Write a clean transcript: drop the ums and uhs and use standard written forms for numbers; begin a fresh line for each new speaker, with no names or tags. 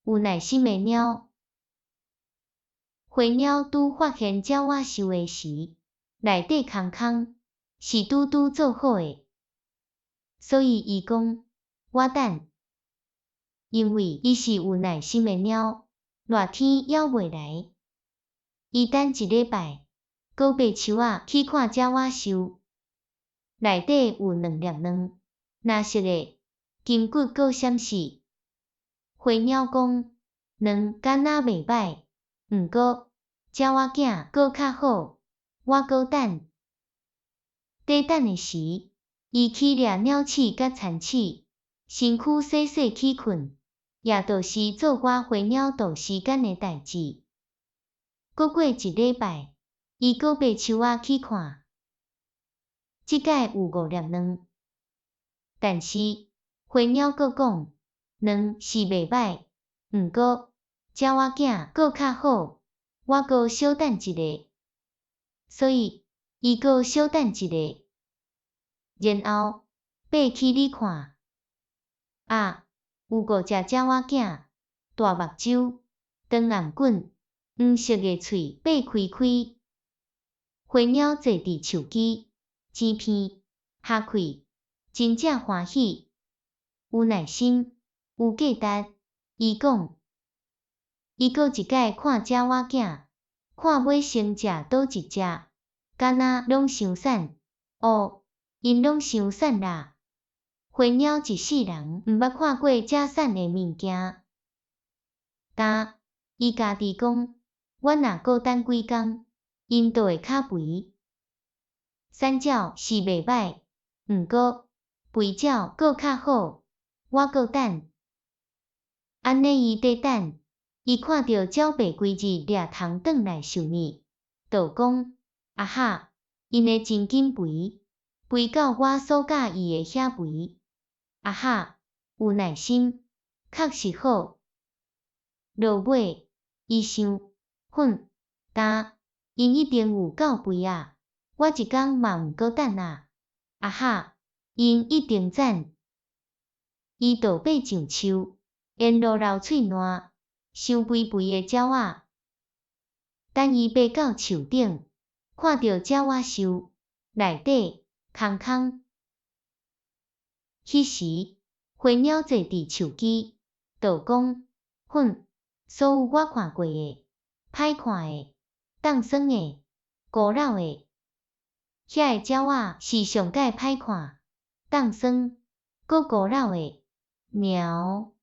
有耐心的貓。飛鳥拄發現鳥仔獸的時，內底空空，是拄拄做好的，所以伊講，我等，因為伊是有耐心的貓，熱天猶未來，伊等一禮拜，閣爬樹仔去看鳥仔獸，內底有兩粒卵，藍色的，筋骨閣閃爍。飛鳥講，卵敢若袂䆀，毋過鳥仔囝閣較好，我閣等。佇等的時，伊去掠鳥鼠佮田鼠，身軀洗洗去睏，也就是做我飛鳥度時間的代誌。閣過一禮拜，伊閣爬樹仔去看，這擺有五粒卵，但是飛鳥閣講，卵是袂䆀，毋過鳥仔囝閣較好，我閣小等一下，所以伊閣小等一下，然後爬起來看，啊，有五隻鳥仔囝，大目睭，長頷頸，黃色的喙擘開開，飛鳥坐佇樹枝，錢片，合氣，真正歡喜，有耐心，有價值。伊講，伊閣一擺看鳥仔囝，看欲先食佗一隻，敢若攏傷瘦，哦，𪜶攏傷瘦啦。飛鳥一世人毋捌看過遮瘦的物件。今伊家己講，我若閣等幾工，𪜶就會較肥。瘦鳥是袂䆀，毋過肥鳥閣較好，我閣等。按呢伊佇等，伊看著鳥爸規日掠蟲轉來受物，就講，啊哈，𪜶會真緊肥，肥到我所佮意的遐肥。啊哈，有耐心，確實好。落尾，伊想，哼，今𪜶一定有夠肥啊！我一工嘛毋閣等啊！啊哈，𪜶一定讚。伊就爬上樹，沿路流喙瀾，傷肥肥的鳥仔。等伊爬到樹頂，看著鳥仔獸，內底空空。彼時，飛鳥坐佇樹枝，就講，哼，所有我看過的，歹看的，凍酸的，古老的，遐個鳥仔是上蓋歹看，凍酸，閣古老的，貓。